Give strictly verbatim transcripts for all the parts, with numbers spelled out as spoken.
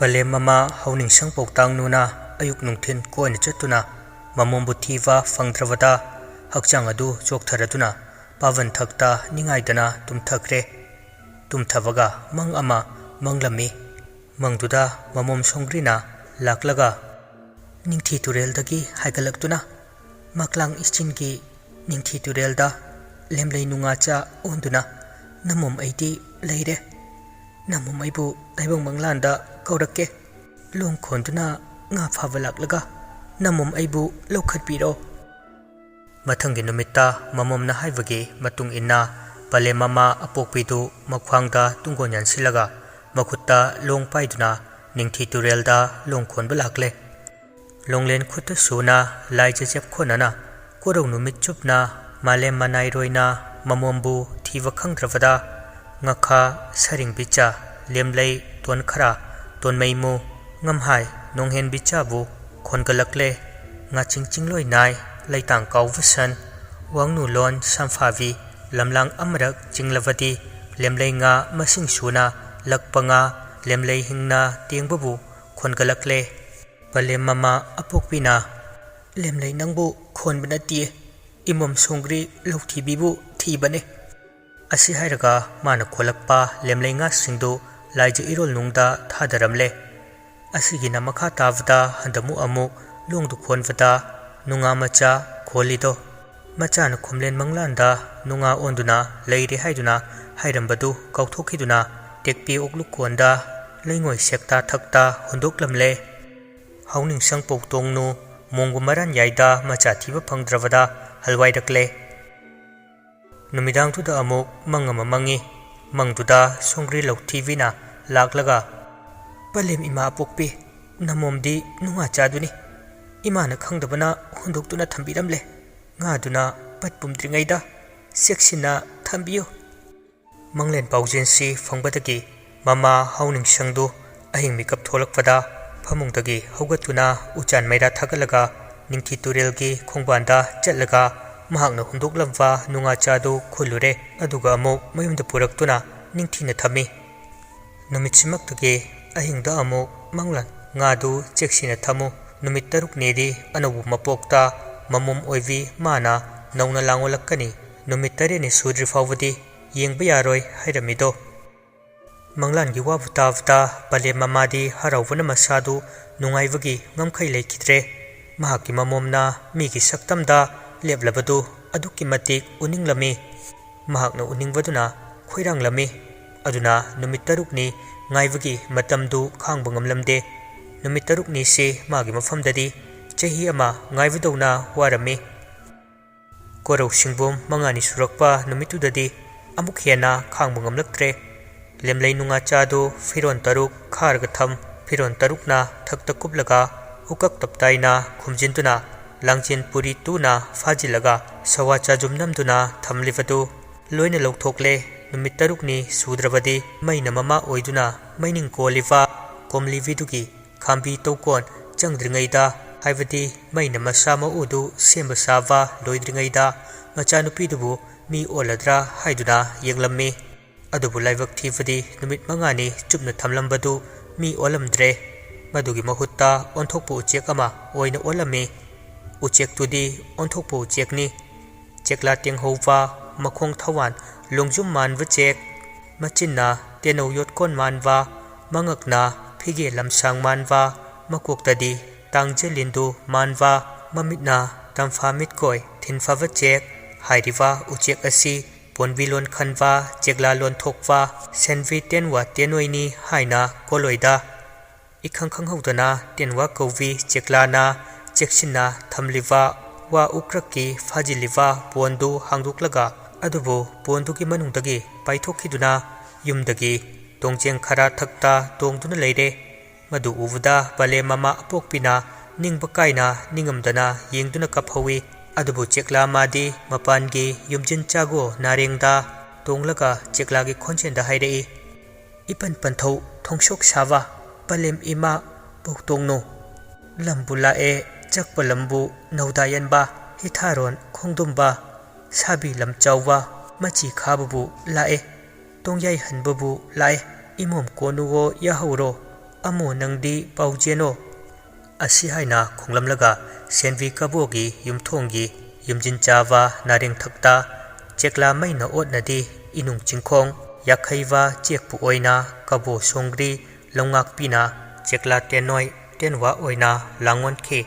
ꯄꯂꯦꯝ ꯃꯃꯥ ꯍꯧꯅꯤꯡꯁꯪ ꯄꯧꯇꯥꯡꯅꯨꯅ ꯑꯌꯨꯛ ꯅꯨꯡꯊꯤꯜ ꯀꯣꯏꯅ ꯆꯠꯇꯨꯅ ꯃꯃꯣꯝꯕꯨ ꯊꯤꯕ ꯐꯪꯗ꯭ꯔꯕꯗ ꯍꯛꯆꯥꯡ ꯑꯗꯨ ꯆꯣꯛꯊꯔꯗꯨꯅ ꯄꯥꯕꯟ ꯊꯛꯇ ꯅꯤꯡꯉꯥꯏꯗꯅ ꯇꯨꯝꯊꯈ꯭ꯔꯦ꯫ ꯇꯨꯝꯊꯕꯒ ꯃꯪ ꯑꯃ ꯃꯪꯂꯝꯃꯤ꯫ ꯃꯪꯗꯨꯗ ꯃꯃꯣꯝ ꯁꯣꯡꯒ꯭ꯔꯤꯅ ꯂꯥꯛꯂꯒ ꯅꯤꯡꯊꯤ ꯇꯨꯔꯦꯜꯗꯒꯤ ꯍꯥꯏꯒꯠꯂꯛꯇꯨꯅ ꯃꯀ꯭ꯂꯥꯡ ꯏꯆꯤꯟꯒꯤ ꯅꯤꯡꯊꯤ ꯇꯨꯔꯦꯜꯗ ꯂꯦꯝꯂꯩ ꯅꯨꯡꯉꯥꯆꯥ ꯑꯣꯟꯗꯨꯅ ꯅꯃꯣꯝ ꯑꯩꯗꯤ ꯂꯩꯔꯦ꯫ ꯅꯃꯣꯝ ꯑꯩꯕꯨ ꯇꯥꯏꯕꯪ ꯃꯪꯂꯥꯟꯗ ꯀꯧꯔꯛꯀꯦ꯫ ꯂꯣꯡ ꯈꯣꯟꯗꯨꯅ ꯉꯥ ꯐꯥꯕ ꯂꯥꯛꯂꯒ ꯅꯃꯣꯝ ꯑꯩꯕꯨ ꯂꯧꯈꯠꯄꯤꯔꯣ꯫ ꯃꯊꯪꯒꯤ ꯅꯨꯃꯤꯠꯇ ꯃꯃꯣꯝꯅ ꯍꯥꯏꯕꯒꯤ ꯃꯇꯨꯡ ꯏꯟꯅ ꯄꯂꯦꯝ ꯃꯃꯥ ꯑꯄꯣꯛꯄꯤꯗꯨ ꯃꯈ꯭ꯋꯥꯡꯗ ꯇꯨꯡꯒꯣꯟ ꯌꯥꯟꯁꯤꯜꯂꯒ ꯃꯈꯨꯠꯇ ꯂꯣꯡ ꯄꯥꯏꯗꯨꯅ ꯅꯤꯡꯊꯤ ꯇꯨꯔꯦꯜꯗ ꯂꯣꯡ ꯈꯣꯟꯕ ꯂꯥꯛꯂꯦ꯫ ꯂꯣꯡꯂꯦꯟ ꯈꯨꯠꯇ ꯁꯨꯅ ꯂꯥꯏꯖ ꯆꯦꯞꯈꯣꯟꯅꯅ ꯀꯣꯔꯧ ꯅꯨꯃꯤꯠ ꯆꯨꯞꯅ ꯃꯥꯂꯦꯝ ꯃꯅꯥꯏꯔꯣꯏꯅ ꯃꯃꯣꯝꯕꯨ ꯊꯤꯕ ꯈꯪꯗ꯭ꯔꯕꯗ ꯉꯈꯥ ꯁꯔꯤꯡ ꯕꯤꯆꯥ ꯂꯦꯝꯂꯩ ꯇꯣꯟꯈꯔꯥ ꯇꯣꯟꯃꯩꯃꯨ ꯉꯝꯍꯥꯏ ꯅꯣꯡꯍꯦꯟ ꯕꯤꯆꯥꯕꯨ ꯈꯣꯟꯒꯠꯂꯛꯂꯦ꯫ ꯉꯥꯆꯤꯡ ꯆꯤꯡꯂꯣꯏ ꯅꯥꯏ ꯂꯩꯇꯥꯡ ꯀꯥꯎꯕ ꯁꯟ ꯋꯥꯡꯅꯨ ꯂꯣꯟ ꯁꯝꯐꯥꯕꯤ ꯂꯝꯂꯥꯡ ꯑꯃꯔꯛ ꯆꯤꯡꯂꯕꯗꯤ ꯂꯦꯝꯂꯩ ꯉꯥ ꯃꯁꯤꯡ ꯁꯨꯅ ꯂꯛꯄ ꯉꯥ ꯂꯦꯝꯂꯩ ꯍꯤꯡꯅ ꯇꯦꯡꯕꯕꯨ ꯈꯣꯟꯒꯠꯂꯛꯂꯦ꯫ ꯄꯂꯦꯝ ꯃꯃꯥ ꯑꯄꯣꯛꯄꯤꯅ ꯂꯦꯝꯂꯩ ꯅꯪꯕꯨ ꯈꯣꯟꯕ ꯅꯠꯇꯤꯌꯦ, ꯏꯃꯣꯝ ꯁꯣꯡꯒ꯭ꯔꯤ ꯂꯧꯊꯤꯕꯤꯕꯨ ꯊꯤꯕꯅꯦ꯫ ꯑꯁꯤ ꯍꯥꯏꯔꯒ ꯃꯥꯅ ꯈꯣꯜꯂꯛꯄ ꯂꯦꯝꯂꯩ ꯉꯥꯁꯤꯡꯗꯨ ꯂꯥꯏꯖ ꯏꯔꯣꯜ ꯅꯨꯡꯗ ꯊꯥꯗꯔꯝꯂꯦ꯫ ꯑꯁꯤꯒꯤꯅ ꯃꯈꯥ ꯇꯥꯕꯗ ꯍꯟꯗꯃꯨꯛ ꯑꯃꯨꯛ ꯂꯣꯡꯗꯨ ꯈꯣꯟꯕꯗ ꯅꯨꯡꯉꯥ ꯃꯆꯥ ꯈꯣꯜꯂꯤꯗꯣ꯫ ꯃꯆꯥꯅ ꯈꯣꯝꯂꯦꯟ ꯃꯪꯂꯥꯟꯗ ꯅꯨꯡꯉꯥ ꯑꯣꯟꯗꯨꯅ ꯂꯩꯔꯦ ꯍꯥꯏꯗꯨꯅ ꯍꯥꯏꯔꯝꯕꯗꯨ ꯀꯥꯎꯊꯣꯛꯈꯤꯗꯨꯅ ꯇꯦꯛꯄꯤ ꯑꯣꯛꯂꯨꯀꯣꯟꯗ ꯂꯩꯉꯣꯏ ꯁꯦꯛꯇꯥ ꯊꯛꯇ ꯍꯨꯟꯗꯣꯛꯂꯝꯂꯦ꯫ ꯍꯧꯅꯤꯡꯁꯪ ꯄꯧꯇꯣꯡꯅꯨ ꯃꯣꯡꯒꯨ ꯃꯔꯥꯟ ꯌꯥꯏꯗ ꯃꯆꯥ ꯊꯤꯕ ꯐꯪꯗ꯭ꯔꯕꯗ ꯍꯜꯋꯥꯏꯔꯛꯂꯦ꯫ ꯅꯨꯃꯤꯗꯥꯡꯗꯨꯗ ꯑꯃꯨꯛ ꯃꯪ ꯑꯃ ꯃꯪꯉꯤ꯫ ꯃꯪꯗꯨꯗ ꯁꯣꯡꯒ꯭ꯔꯤ ꯂꯧꯊꯤꯕꯤꯅ ꯂꯥꯛꯂꯒ, "ꯄꯂꯦꯝ ꯏꯃꯥ ꯑꯄꯣꯛꯄꯤ, ꯅꯃꯣꯝꯗꯤ ꯅꯨꯡꯉꯥ ꯆꯥꯗꯨꯅꯤ꯫ ꯏꯃꯥꯅ ꯈꯪꯗꯕꯅ ꯍꯨꯟꯗꯣꯛꯇꯨꯅ ꯊꯝꯕꯤꯔꯝꯂꯦ꯫ ꯉꯥꯗꯨꯅ ꯄꯠ ꯄꯨꯝꯗ꯭ꯔꯤꯉꯩꯗ ꯆꯦꯛꯁꯤꯟꯅ ꯊꯝꯕꯤꯌꯨ꯫" ꯃꯪꯂꯦꯟ ꯄꯥꯎꯖꯦꯜꯁꯤ ꯐꯪꯕꯗꯒꯤ ꯃꯃꯥ ꯍꯧꯅꯤꯡꯁꯪꯗꯨ ꯑꯍꯤꯡ ꯃꯤꯀꯞ ꯊꯣꯛꯂꯛꯄꯗ ꯐꯃꯨꯡꯗꯒꯤ ꯍꯧꯒꯠꯇꯨꯅ ꯎꯆꯥꯟ ꯃꯩꯔꯥ ꯊꯥꯒꯠꯂꯒ ꯅꯤꯡꯊꯤ ꯇꯨꯔꯦꯜꯒꯤ ꯈꯣꯡꯕꯥꯟꯗ ꯆꯠꯂꯒ ꯃꯍꯥꯛꯅ ꯍꯨꯟꯗꯣꯛꯂꯝꯕ ꯅꯨꯡꯉꯥꯆꯥꯗꯨ ꯈꯨꯜꯂꯨꯔꯦ꯫ ꯑꯗꯨꯒ ꯑꯃꯨꯛ ꯃꯌꯨꯝꯗ ꯄꯨꯔꯛꯇꯨꯅ ꯅꯤꯡꯊꯤꯅ ꯊꯝꯃꯤ꯫ ꯅꯨꯃꯤꯠꯁꯤꯃꯛꯇꯒꯤ ꯑꯍꯤꯡꯗ ꯑꯃꯨꯛ ꯃꯪꯂꯥꯟ ꯉꯥꯗꯨ ꯆꯦꯛꯁꯤꯟꯅ ꯊꯝꯃꯨ꯫ ꯅꯨꯃꯤꯠ ꯇꯔꯨꯛꯅꯤꯗꯤ ꯑꯅꯧꯕ ꯃꯄꯣꯛꯇ ꯃꯃꯣꯝ ꯑꯣꯏꯕꯤ ꯃꯥꯅ ꯅꯧꯅ ꯂꯥꯡꯑꯣꯜꯂꯛꯀꯅꯤ꯫ ꯅꯨꯃꯤꯠ ꯇꯔꯦꯠꯅꯤ ꯁꯨꯗ꯭ꯔꯤ ꯐꯥꯎꯕꯗꯤ ꯌꯦꯡꯕ ꯌꯥꯔꯣꯏ ꯍꯥꯏꯔꯝꯃꯤꯗꯣ꯫ ꯃꯪꯂꯥꯟꯒꯤ ꯋꯥꯕꯨ ꯇꯥꯕꯗ ꯄꯂꯦꯝ ꯃꯃꯥꯗꯤ ꯍꯔꯥꯎꯕꯅ ꯃꯁꯥꯗꯨ ꯅꯨꯡꯉꯥꯏꯕꯒꯤ ꯉꯝꯈꯩ ꯂꯩꯈꯤꯗ꯭ꯔꯦ꯫ ꯃꯍꯥꯛꯀꯤ ꯃꯃꯣꯝꯅ ꯃꯤꯒꯤ ꯁꯛꯇꯝꯗ ꯂꯦꯞꯂꯕꯗꯨ ꯑꯗꯨꯛꯀꯤ ꯃꯇꯤꯛ ꯎꯅꯤꯡꯂꯝꯃꯤ꯫ ꯃꯍꯥꯛꯅ ꯎꯅꯤꯡꯕꯗꯨꯅ ꯈꯣꯏꯔꯥꯡꯂꯝꯃꯤ꯫ ꯑꯗꯨꯅ ꯅꯨꯃꯤꯠ ꯇꯔꯨꯛꯅꯤ ꯉꯥꯏꯕꯒꯤ ꯃꯇꯝꯗꯨ ꯈꯥꯡꯕ ꯉꯝꯂꯝꯗꯦ꯫ ꯅꯨꯃꯤꯠ ꯇꯔꯨꯛꯅꯤꯁꯤ ꯃꯥꯒꯤ ꯃꯐꯝꯗꯗꯤ ꯆꯍꯤ ꯑꯃ ꯉꯥꯏꯕꯗꯧꯅ ꯋꯥꯔꯝꯃꯤ꯫ ꯀꯣꯔꯧ ꯁꯤꯡꯕꯨꯝ ꯃꯉꯥꯅꯤ ꯁꯨꯔꯛꯄ ꯅꯨꯃꯤꯠꯇꯨꯗꯗꯤ ꯑꯃꯨꯛ ꯍꯦꯟꯅ ꯈꯥꯡꯕ ꯉꯝꯂꯛꯇ꯭ꯔꯦ꯫ ꯂꯦꯝꯂꯩ ꯅꯨꯡꯉꯥꯆꯥꯗꯨ ꯐꯤꯔꯣꯟ ꯇꯔꯨꯛ ꯈꯥꯔꯒ ꯊꯝ꯫ ꯐꯤꯔꯣꯟ ꯇꯔꯨꯛꯅ ꯊꯛꯇ ꯀꯨꯞꯂꯒ ꯎꯀꯛ ꯇꯞꯇꯥꯏꯅ ꯈꯨꯝꯖꯤꯟꯗꯨꯅ ꯂꯥꯡꯖꯦꯟ ꯄꯨꯔꯤ ꯇꯨꯅ ꯐꯥꯖꯤꯜꯂꯒ ꯁꯋꯥ ꯆꯥꯖꯨꯝ ꯅꯝꯗꯨꯅ ꯊꯝꯂꯤꯕꯗꯨ ꯂꯣꯏꯅ ꯂꯧꯊꯣꯛꯂꯦ꯫ ꯅꯨꯃꯤꯠ ꯇꯔꯨꯛꯅꯤ ꯁꯨꯗ꯭ꯔꯕꯗꯤ ꯃꯩꯅ ꯃꯃꯥ ꯑꯣꯏꯗꯨꯅ ꯃꯩꯅꯤꯡ ꯀꯣꯜꯂꯤꯕ ꯀꯣꯝꯂꯤꯕꯤꯗꯨꯒꯤ ꯈꯥꯝꯕꯤ ꯇꯧꯀꯣꯟ ꯆꯪꯗ꯭ꯔꯤꯉꯩꯗ, ꯍꯥꯏꯕꯗꯤ ꯃꯩꯅ ꯃꯁꯥ ꯃꯎꯗꯨ ꯁꯦꯝꯕ ꯁꯥꯕ ꯂꯣꯏꯗ꯭ꯔꯤꯉꯩꯗ, ꯃꯆꯥꯅꯨꯄꯤꯗꯨꯕꯨ ꯃꯤ ꯑꯣꯜꯂꯗ꯭ꯔꯥ ꯍꯥꯏꯗꯨꯅ ꯌꯦꯡꯂꯝꯃꯤ꯫ ꯑꯗꯨꯕꯨ ꯂꯥꯏꯕꯛ ꯊꯤꯕꯗꯤ ꯅꯨꯃꯤꯠ ꯃꯉꯥꯅꯤ ꯆꯨꯞꯅ ꯊꯝꯂꯝꯕꯗꯨ ꯃꯤ ꯑꯣꯜꯂꯝꯗ꯭ꯔꯦ꯫ ꯃꯗꯨꯒꯤ ꯃꯍꯨꯠꯇ ꯑꯣꯟꯊꯣꯛꯄ ꯎꯆꯦꯛ ꯑꯃ ꯑꯣꯏꯅ ꯑꯣꯜꯂꯝꯃꯤ꯫ ꯎꯆꯦꯛꯇꯨꯗꯤ ꯑꯣꯟꯊꯣꯛꯄ ꯎꯆꯦꯛꯅꯤ꯫ ꯆꯦꯛꯂꯥ ꯇꯦꯡꯍꯧꯕ, ꯃꯈꯣꯡ ꯊꯋꯥꯟ ꯂꯣꯡꯖꯨꯝ ꯃꯥꯟꯕ ꯆꯦꯛ, ꯃꯆꯤꯟꯅ ꯇꯦꯅꯧ ꯌꯣꯠꯀꯣꯟ ꯃꯥꯟꯕ, ꯃꯉꯛꯅ ꯐꯤꯒꯦ ꯂꯝꯁꯥꯡ ꯃꯥꯟꯕ, ꯃꯀꯣꯛꯇꯗꯤ ꯇꯥꯡꯖ ꯂꯤꯟꯗꯨ ꯃꯥꯟꯕ, ꯃꯃꯤꯠꯅ ꯇꯝꯐꯥ ꯃꯤꯠꯀꯣꯏ ꯊꯤꯟꯐꯕ ꯆꯦꯛ ꯍꯥꯏꯔꯤꯕ ꯎꯆꯦꯛ ꯑꯁꯤ ꯄꯣꯟꯕꯤ ꯂꯣꯟ ꯈꯟꯕ, ꯆꯦꯛꯂꯥ ꯂꯣꯟ ꯊꯣꯛꯄ, ꯁꯦꯟꯕꯤ ꯇꯦꯟꯋꯥ ꯇꯦꯟꯋꯣꯏꯅꯤ ꯍꯥꯏꯅ ꯀꯣꯂꯣꯏꯗ ꯏꯈꯪ ꯈꯪꯍꯧꯗꯅ ꯇꯦꯟꯋꯥ ꯀꯧꯕꯤ ꯆꯦꯛꯂꯥꯅ ꯆꯦꯛꯁꯤꯟꯅ ꯊꯝꯂꯤꯕ ꯋꯥ ꯎꯀ꯭ꯔꯛꯀꯤ ꯐꯥꯖꯤꯜꯂꯤꯕ ꯄꯣꯟꯗꯨ ꯍꯥꯡꯗꯣꯛꯂꯒ, ꯑꯗꯨꯕꯨ ꯄꯣꯟꯗꯨꯒꯤ ꯃꯅꯨꯡꯗꯒꯤ ꯄꯥꯏꯊꯣꯛꯈꯤꯗꯨꯅ ꯌꯨꯝꯗꯒꯤ ꯇꯣꯡꯖꯦꯡ ꯈꯔ ꯊꯛꯇ ꯇꯣꯡꯗꯨꯅ ꯂꯩꯔꯦ꯫ ꯃꯗꯨ ꯎꯕꯗ ꯄꯂꯦꯝ ꯃꯃꯥ ꯑꯄꯣꯛꯄꯤꯅ ꯅꯤꯡꯕ ꯀꯥꯏꯅ ꯅꯤꯡꯉꯝꯗꯅ ꯌꯦꯡꯗꯨꯅ ꯀꯞꯍꯧꯏ꯫ ꯑꯗꯨꯕꯨ ꯆꯦꯛꯂꯥ ꯃꯥꯗꯤ ꯃꯄꯥꯟꯒꯤ ꯌꯨꯝꯖꯤꯟ ꯆꯥꯒꯣ ꯅꯥꯔꯦꯡꯗ ꯇꯣꯡꯂꯒ ꯆꯦꯛꯂꯥꯒꯤ ꯈꯣꯟꯖꯦꯜꯗ ꯍꯥꯏꯔꯛꯏ, "ꯏꯄꯟ ꯄꯟꯊꯧ ꯊꯣꯡꯁꯣꯛ ꯁꯥꯕ ꯄꯂꯦꯝ ꯏꯃꯥ ꯄꯧꯇꯣꯡꯅꯨ꯫ ꯂꯝꯕꯨ ꯂꯥꯛꯑꯦ ꯆꯛꯄ ꯂꯝꯕꯨ ꯅꯧꯗꯥ ꯌꯟꯕ, ꯍꯤꯊꯥꯔꯣꯟ ꯈꯣꯡꯗꯨꯝꯕ, ꯁꯥꯕꯤ ꯂꯝꯆꯥꯎꯕ ꯃꯆꯤ ꯈꯥꯕꯕꯨ ꯂꯥꯛꯑꯦ, ꯇꯣꯡꯌꯥꯏ ꯍꯟꯕꯕꯨ ꯂꯥꯛꯑꯦ, ꯏꯃꯣꯝ ꯀꯣꯅꯨꯋꯣ ꯌꯥꯍꯧꯔꯣ, "ꯑꯃꯣ, ꯅꯪꯗꯤ ꯄꯥꯎꯖꯦꯟꯅꯣ?" ꯑꯁꯤ ꯍꯥꯏꯅ ꯈꯣꯡꯂꯝꯂꯒ ꯁꯦꯟꯕꯤ ꯀꯕꯣꯒꯤ ꯌꯨꯝꯊꯣꯡꯒꯤ ꯌꯨꯝꯖꯤꯟ ꯆꯥꯕ ꯅꯥꯔꯦꯡꯊꯛꯇ ꯆꯦꯛꯂꯥ ꯃꯩꯅ ꯑꯣꯠꯅꯗꯤ ꯏꯅꯨꯡ ꯆꯤꯡꯈꯣꯡ ꯌꯥꯈꯩꯕ ꯆꯦꯛꯄꯨ ꯑꯣꯏꯅ ꯀꯕꯣ ꯁꯣꯡꯒ꯭ꯔꯤ ꯂꯧꯉꯥꯛꯄꯤꯅ ꯆꯦꯛꯂꯥ ꯇꯦꯟꯅꯣꯏ ꯇꯦꯟꯋꯥ ꯑꯣꯏꯅ ꯂꯥꯡꯑꯣꯟꯈꯤ꯫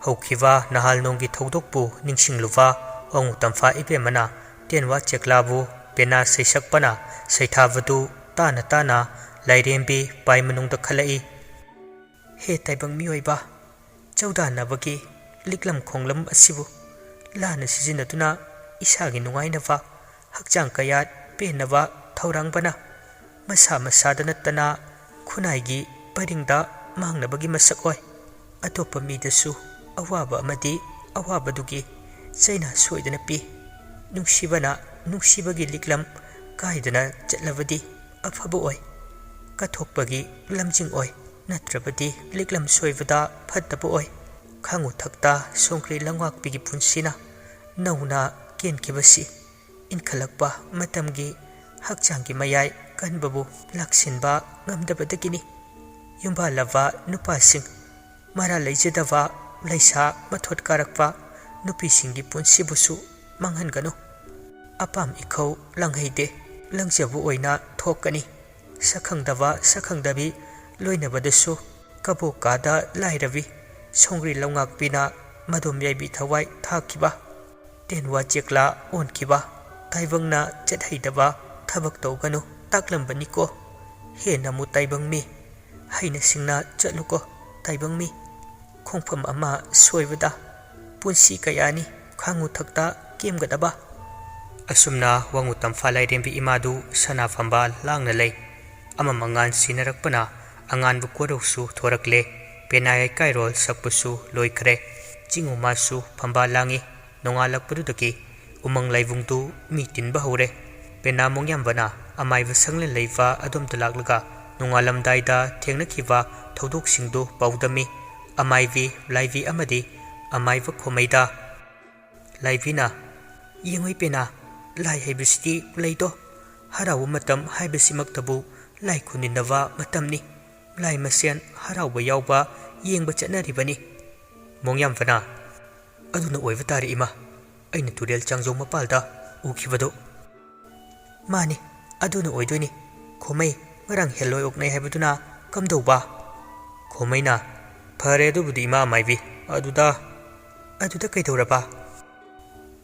ꯍꯧꯈꯤꯕ ꯅꯍꯥꯜ ꯅꯣꯡꯒꯤ ꯊꯧꯗꯣꯛꯄꯨ ꯅꯤꯡꯁꯤꯡꯂꯨꯕ ꯋꯥꯉꯨ ꯇꯝꯐꯥ ꯏꯕꯦꯝꯃꯅ ꯇꯦꯟꯋꯥ ꯆꯦꯛꯂꯥꯕꯨ ꯄꯦꯅꯥ ꯁꯩꯁꯛꯄꯅ ꯁꯩꯊꯥꯕꯗꯨ ꯇꯥꯅ ꯇꯥꯅ ꯂꯥꯏꯔꯦꯝꯕꯤ ꯄꯥꯏ ꯃꯅꯨꯡꯗ ꯈꯜꯂꯛꯏ꯫ ꯍꯦ ꯇꯥꯏꯕꯪ ꯃꯤꯑꯣꯏꯕ, ꯆꯧꯗꯥꯅꯕꯒꯤ ꯂꯤꯛꯂꯝ ꯈꯣꯡꯂꯝ ꯑꯁꯤꯕꯨ ꯂꯥꯟꯅ ꯁꯤꯖꯤꯟꯅꯗꯨꯅ ꯏꯁꯥꯒꯤ ꯅꯨꯡꯉꯥꯏꯅꯕ, ꯍꯛꯆꯥꯡ ꯀꯌꯥꯠ ꯄꯦꯟꯅꯕ ꯊꯧꯔꯥꯡꯕꯅ ꯃꯁꯥ ꯃꯁꯥꯗ ꯅꯠꯇꯅ ꯈꯨꯟꯅꯥꯏꯒꯤ ꯄꯔꯤꯡꯗ ꯃꯥꯡꯅꯕꯒꯤ ꯃꯁꯛ ꯑꯣꯏ꯫ ꯑꯇꯣꯞꯄ ꯃꯤꯗꯁꯨ ꯑꯋꯥꯕ ꯑꯃꯗꯤ ꯑꯋꯥꯕꯗꯨꯒꯤ ꯆꯩꯅꯥ ꯁꯣꯏꯗꯅ ꯄꯤ꯫ ꯅꯨꯡꯁꯤꯕꯅ ꯅꯨꯡꯁꯤꯕꯒꯤ ꯂꯤꯛꯂꯝ ꯀꯥꯏꯗꯅ ꯆꯠꯂꯕꯗꯤ ꯑꯐꯕ ꯑꯣꯏ, ꯀꯠꯊꯣꯛꯄꯒꯤ ꯂꯝꯖꯤꯡ ꯑꯣꯏ, ꯅꯠꯇ꯭ꯔꯕꯗꯤ ꯂꯤꯛꯂꯝ ꯁꯣꯏꯕꯗ ꯐꯠꯇꯕ ꯑꯣꯏ꯫ ꯈꯥꯡꯉꯨ ꯊꯛꯇ ꯁꯣꯡꯈ꯭ꯔꯤ ꯂꯪꯋꯥꯛꯄꯤꯒꯤ ꯄꯨꯟꯁꯤꯅ ꯅꯧꯅ ꯀꯦꯟꯈꯤꯕꯁꯤ ꯏꯟꯈꯠꯂꯛꯄ ꯃꯇꯝꯒꯤ ꯍꯛꯆꯥꯡꯒꯤ ꯃꯌꯥꯏ ꯀꯟꯕꯕꯨ ꯂꯥꯛꯁꯤꯟꯕ ꯉꯝꯗꯕꯗꯒꯤꯅꯤ꯫ ꯌꯨꯝꯕꯥꯜꯂꯕ ꯅꯨꯄꯥꯁꯤꯡ, ꯃꯔꯥ ꯂꯩꯖꯗꯕ ꯂꯩꯁꯥ ꯃꯊꯣꯠ ꯀꯥꯔꯛꯄ ꯅꯨꯄꯤꯁꯤꯡꯒꯤ ꯄꯨꯟꯁꯤꯕꯨꯁꯨ ꯃꯥꯡꯍꯟꯒꯅꯨ꯫ ꯑꯄꯥꯝ ꯏꯈꯧ ꯂꯪꯍꯩꯗꯦ, ꯂꯪꯖꯕ ꯑꯣꯏꯅ ꯊꯣꯛꯀꯅꯤ꯫ ꯁꯛꯈꯪꯗꯕ ꯁꯛꯈꯪꯗꯕꯤ ꯂꯣꯏꯅꯕꯗꯁꯨ ꯀꯕꯣꯛ ꯀꯥꯗ ꯂꯥꯏꯔꯕꯤ ꯁꯣꯡꯒ꯭ꯔꯤ ꯂꯧꯉꯥꯛꯄꯤꯅ ꯃꯗꯣꯝ ꯌꯥꯏꯕꯤ ꯊꯋꯥꯏ ꯊꯥꯈꯤꯕ꯫ ꯇꯦꯟꯋꯥ ꯆꯦꯛꯂꯥ ꯑꯣꯟꯈꯤꯕ, ꯇꯥꯏꯕꯪꯅ ꯆꯠꯍꯩꯗꯕ ꯊꯕꯛ ꯇꯧꯒꯅꯨ ꯇꯥꯛꯂꯝꯕꯅꯤꯀꯣ꯫ ꯍꯦ ꯅꯃꯨ ꯇꯥꯏꯕꯪ ꯃꯤ, ꯍꯩꯅ ꯁꯤꯡꯅ ꯆꯠꯂꯨꯀꯣ ꯇꯥꯏꯕꯪ ꯃꯤ꯫ ꯈꯣꯡꯐꯝ ꯑꯃ ꯁꯣꯏꯕꯗ ꯄꯨꯟꯁꯤ ꯀꯌꯥꯅꯤ ꯈꯥꯡꯉꯨ ꯊꯛꯇ ꯀꯦꯝꯒꯗꯕ꯫ ꯑꯁꯨꯝꯅ ꯋꯥꯉꯨ ꯇꯝꯐꯥ ꯂꯥꯏꯔꯦꯝꯕꯤ ꯏꯃꯥꯗꯨ ꯁꯅꯥ ꯐꯝꯕꯥꯜ ꯂꯥꯡꯅ ꯂꯩ꯫ ꯑꯃ ꯃꯉꯥꯟ ꯁꯤꯟꯅꯔꯛꯄꯅ ꯑꯉꯥꯟꯕ ꯀꯣꯔꯧꯁꯨ ꯊꯣꯔꯛꯂꯦ꯫ ꯄꯦꯅꯥ ꯌꯩꯀꯥꯏꯔꯣꯜ ꯁꯛꯄꯁꯨ ꯂꯣꯏꯈ꯭ꯔꯦ꯫ ꯆꯤꯡꯉꯨ ꯃꯥꯁꯨ ꯐꯝꯕꯥꯜ ꯂꯥꯡꯏ꯫ ꯅꯣꯡꯉꯥꯜꯂꯛꯄꯗꯨꯗꯒꯤ ꯎꯃꯪ ꯂꯥꯏꯕꯨꯡꯗꯨ ꯃꯤ ꯇꯤꯟꯕ ꯍꯧꯔꯦ꯫ ꯄꯦꯅꯥ ꯃꯣꯡꯌꯥꯝꯕꯅ ꯑꯃꯥꯏꯕ ꯁꯪꯂꯦꯟ ꯂꯩꯕ ꯑꯗꯣꯝꯗ ꯂꯥꯛꯂꯒ ꯅꯣꯡꯉꯥꯜꯂꯝꯗꯥꯏꯗ ꯊꯦꯡꯅꯈꯤꯕ ꯊꯧꯗꯣꯛꯁꯤꯡꯗꯨ ꯄꯥꯎꯗꯝꯃꯤ꯫ ꯑꯃꯥꯏꯕꯤ ꯂꯥꯏꯕꯤ ꯑꯃꯗꯤ ꯑꯃꯥꯏꯕ ꯈꯣꯃꯩꯗ ꯂꯥꯏꯕꯤꯅ, "ꯌꯦꯡꯉꯨ ꯄꯦꯅꯥ, ꯂꯥꯏ ꯍꯩꯕꯁꯤꯗꯤ ꯂꯩꯗꯣ, ꯍꯔꯥꯎꯕ ꯃꯇꯝ ꯍꯥꯏꯕꯁꯤꯃꯛꯇꯕꯨ ꯂꯥꯏ ꯈꯨꯅꯤꯟꯅꯕ ꯃꯇꯝꯅꯤ꯫ ꯂꯥꯏ ꯃꯁꯦꯟ ꯍꯔꯥꯎꯕ ꯌꯥꯎꯕ ꯌꯦꯡꯕ ꯆꯠꯅꯔꯤꯕꯅꯤ꯫ ꯃꯣꯡꯌꯥꯝꯕꯅ, "ꯑꯗꯨꯅ ꯑꯣꯏꯕ ꯇꯥꯔꯦ ꯏꯃꯥ, ꯑꯩꯅ ꯇꯨꯔꯦꯜ ꯆꯥꯡꯖꯧ ꯃꯄꯥꯜꯗ ꯎꯈꯤꯕꯗꯨ꯫" "ꯃꯥꯅꯤ, ꯑꯗꯨꯅ ꯑꯣꯏꯗꯣꯏꯅꯤ꯫ ꯈꯣꯃꯩ, ꯉꯔꯥꯡ ꯍꯦꯜꯂꯣꯏ ꯑꯣꯛꯅꯩ ꯍꯥꯏꯕꯗꯨꯅ ꯀꯝꯗꯧꯕ?" ꯈꯣꯃꯩꯅ, "ꯐꯔꯦ ꯑꯗꯨꯕꯨꯗꯤ ꯏꯃꯥ ꯃꯥꯏꯕꯤ, ꯑꯗꯨꯗ꯫" "ꯑꯗꯨꯗ ꯀꯩꯗꯧꯔꯕ?"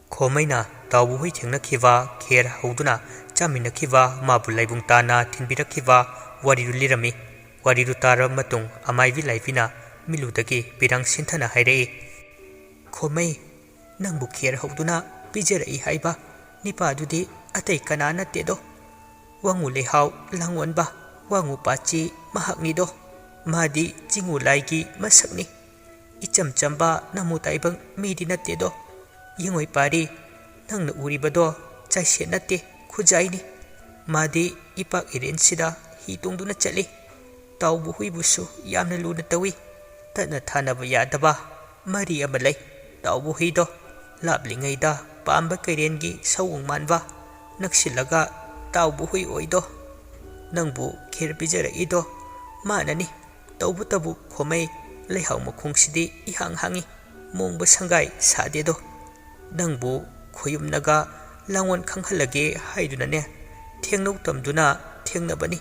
ꯈꯣꯃꯩꯅ ꯇꯥꯎꯕ ꯍꯨꯏ ꯊꯦꯡꯅꯈꯤꯕ, ꯈꯦꯔ ꯍꯧꯗꯨꯅ ꯆꯥꯃꯤꯟꯅꯈꯤꯕ, ꯃꯥꯕꯨ ꯂꯥꯏꯕꯨꯡ ꯇꯥꯅ ꯊꯤꯟꯕꯤꯔꯛꯈꯤꯕ ꯋꯥꯔꯤꯗꯨ ꯂꯤꯔꯝꯃꯤ꯫ ꯋꯥꯔꯤꯗꯨ ꯇꯥꯔꯕ ꯃꯇꯨꯡ ꯑꯃꯥꯏꯕꯤ ꯂꯥꯏꯕꯤꯅ ꯃꯤꯠꯂꯨꯗꯒꯤ ꯄꯤꯔꯥꯡ ꯁꯤꯟꯊꯅ ꯍꯥꯏꯔꯛꯏ, "ꯈꯣꯃꯩ, ꯅꯪꯕꯨ ꯈꯦꯔ ꯍꯧꯗꯨꯅ ꯄꯤꯖꯔꯛꯏ ꯍꯥꯏꯕ ꯅꯤꯄꯥꯗꯨꯗꯤ ꯑꯇꯩ ꯀꯅꯥ ꯅꯠꯇꯦꯗꯣ꯫ ꯋꯥꯉꯨ ꯂꯩꯍꯥꯎ ꯂꯥꯡꯑꯣꯟꯕ ꯋꯥꯉꯨ ꯄꯥꯆꯤ ꯃꯍꯥꯛꯅꯤꯗꯣ꯫ ꯃꯥꯗꯤ ꯆꯤꯡꯉꯨ ꯂꯥꯏꯒꯤ ꯃꯁꯛꯅꯤ꯫ ꯏꯆꯝ ꯆꯝꯕ ꯅꯃꯨ ꯇꯥꯏꯕꯪ ꯃꯤꯗꯤ ꯅꯠꯇꯦꯗꯣ꯫ ꯌꯦꯡꯉꯣꯏ ꯄꯥꯔꯤ, ꯅꯪꯅ ꯎꯔꯤꯕꯗꯣ ꯆꯥꯏꯁꯦꯠ ꯅꯠꯇꯦ, ꯈꯨꯖꯥꯏꯅꯤ꯫ ꯃꯥꯗꯤ ꯏꯄꯥꯛ ꯏꯔꯦꯟꯁꯤꯗ ꯍꯤ ꯇꯣꯡꯗꯨꯅ ꯆꯠꯂꯤ꯫ ꯇꯥꯎꯕ ꯍꯨꯏꯕꯨꯁꯨ ꯌꯥꯝꯅ ꯂꯨꯅ ꯇꯧꯏ꯫ ꯇꯠꯅ ꯊꯥꯅꯕ ꯌꯥꯗꯕ ꯃꯔꯤ ꯑꯃ ꯂꯩ꯫ ꯇꯥꯎꯕ ꯍꯨꯏꯗꯣ ꯂꯥꯞꯂꯤꯉꯩꯗ ꯄꯥꯝꯕ ꯀꯩꯔꯦꯟꯒꯤ ꯁꯑꯣꯡ ꯃꯥꯟꯕ, ꯅꯛꯁꯤꯜꯂꯒ ꯇꯥꯎꯕ ꯍꯨꯏ ꯑꯣꯏꯗꯣ꯫ ꯅꯪꯕꯨ ꯈꯦꯔ ꯄꯤꯖꯔꯛꯏꯗꯣ ꯃꯥꯅꯅꯤ꯫ ꯇꯧꯕꯇꯕꯨ ꯈꯣꯃꯩ, ꯂꯩꯍꯥꯎ ꯃꯈꯣꯡꯁꯤꯗꯤ ꯏꯍꯥꯡ ꯍꯥꯡꯉꯤ, ꯃꯣꯡꯕ ꯁꯪꯒꯥꯏ ꯁꯥꯗꯦꯗꯣ꯫ ꯅꯪꯕꯨ ꯈꯣꯌꯨꯝꯅꯒ ꯂꯥꯡꯑꯣꯟ ꯈꯪꯍꯜꯂꯒꯦ ꯍꯥꯏꯗꯨꯅꯅꯦ ꯊꯦꯡꯅꯧ ꯇꯝꯗꯨꯅ ꯊꯦꯡꯅꯕꯅꯤ꯫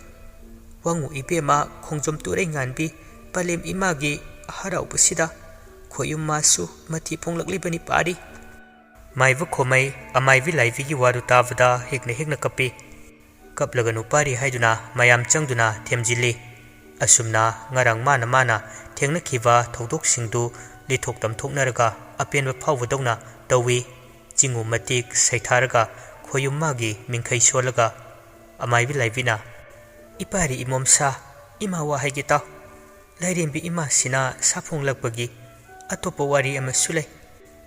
ꯋꯥꯉꯨ ꯏꯕꯦꯝꯃ ꯈꯣꯡꯖꯣꯝ ꯇꯨꯔꯩ ꯉꯥꯟꯕꯤ ꯄꯂꯦꯝ ꯏꯃꯥꯒꯤ ꯍꯔꯥꯎꯕꯁꯤꯗ ꯈꯣꯌꯨꯝ ꯃꯥꯁꯨ ꯃꯊꯤ ꯐꯣꯡꯂꯛꯂꯤꯕꯅꯤ ꯄꯥꯔꯤ꯫" ꯃꯥꯏꯕ ꯈꯣꯃꯩ ꯑꯃꯥꯏꯕꯤ ꯂꯥꯏꯕꯤꯒꯤ ꯋꯥꯗꯨ ꯇꯥꯕꯗ ꯍꯦꯛꯅ ꯍꯦꯛꯅ ꯀꯞꯄꯤ꯫ ꯀꯞꯂꯒ ꯅꯨꯄꯥꯔꯤ ꯍꯥꯏꯗꯨꯅ ꯃꯌꯥꯝ ꯆꯪꯗꯨꯅ ꯊꯦꯝꯖꯤꯜꯂꯤ꯫ ꯑꯁꯨꯝꯅ ꯉꯔꯥꯡ ꯃꯥꯅ ꯃꯥꯅ ꯊꯦꯡꯅꯈꯤꯕ ꯊꯧꯗꯣꯛꯁꯤꯡꯗꯨ ꯂꯤꯊꯣꯛ ꯇꯝꯊꯣꯛꯅꯔꯒ ꯑꯄꯦꯟꯕ ꯐꯥꯎꯕꯗꯧꯅ ꯇꯧꯏ꯫ ꯆꯤꯡꯉꯨ ꯃꯇꯤꯛ ꯁꯩꯊꯥꯔꯒ ꯈꯣꯌꯨꯝ ꯃꯥꯒꯤ ꯃꯤꯡꯈꯩ ꯁꯣꯜꯂꯒ ꯑꯃꯥꯏꯕꯤ ꯂꯥꯏꯕꯤꯅ, "ꯏꯄꯥꯔꯤ ꯏꯃꯣꯝꯁꯥ, ꯏꯃꯥ ꯋꯥ ꯍꯥꯏꯒꯦ ꯇꯥꯎ꯫ ꯂꯥꯏꯔꯦꯝꯕꯤ ꯏꯃꯥꯁꯤꯅ ꯁꯥꯐꯣꯡꯂꯛꯄꯒꯤ ꯑꯇꯣꯞꯄ ꯋꯥꯔꯤ ꯑꯃꯁꯨ ꯂꯩ꯫